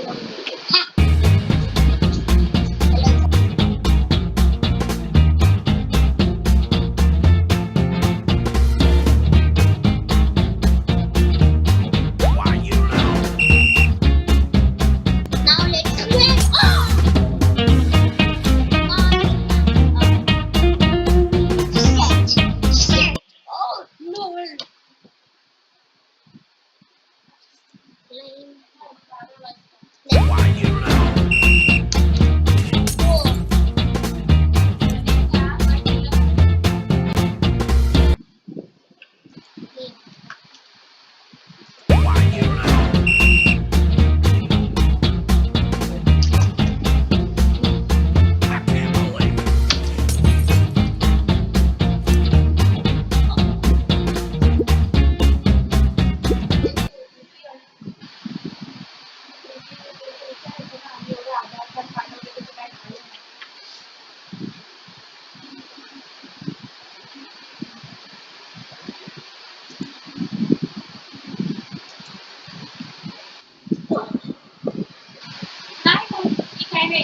Ha! Why you know? Now let's win. Oh! Shit! Shit! Oh no! Why you know? Four. Why you know? I can't believe it. नाही, मी काय नाही.